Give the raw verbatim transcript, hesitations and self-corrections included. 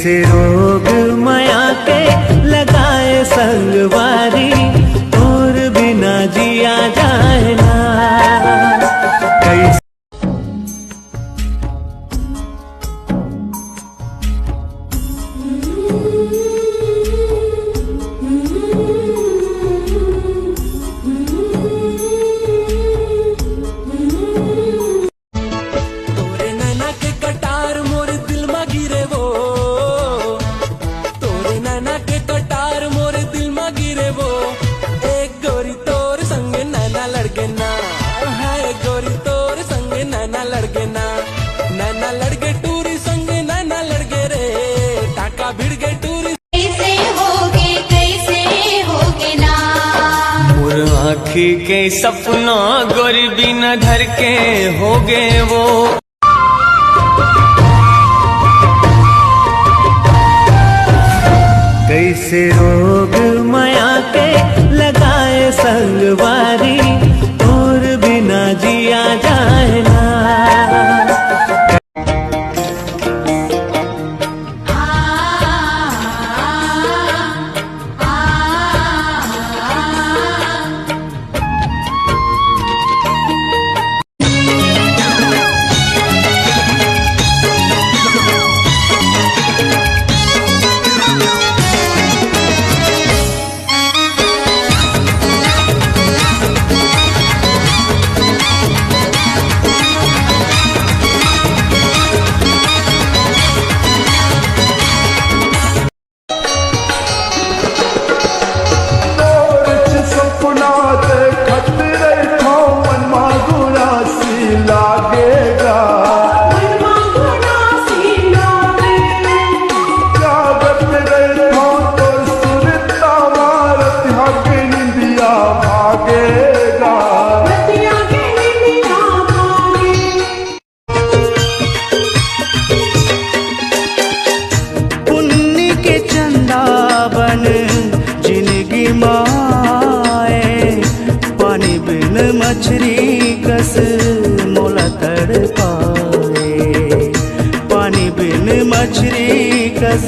से रोग मया के लगाए संगवारी, तोर बिना जिया जाए ना। कैसे तोरे नैना के कटार मोर दिल मा गिरे वो, तोरे नैना के कटार मोर दिल मा गिरे वो। एक गोरी तोर संग नैना लड़गे ना, हाय गोरी तोर संग नैना लड़गे ना, नैना लड़गे टूरी संग नैना लड़गे रे, टाका भिड़गे टूरी। कैसे होगे, कैसे होगे ना। मोर आँखी के सपना गोरी बिना धर के होगे वो। कैसे रोग मया के लगाए संगवारी, तोर बिना जिया जाए ना। तोर सपना देखत रहिथों, मन मा गुनासी लागेगा। मन मा गुनासी लागेगा। जागत रहिथों तोर सुरता मा, रतिहा के निंदिया भागेगा। रतिहा के निंदिया भागेगा। पुन्नी के चंदा बन जिनगी माए, पानी बिन मछरी कस मोला तड़पाए, पानी बिन मछरी कस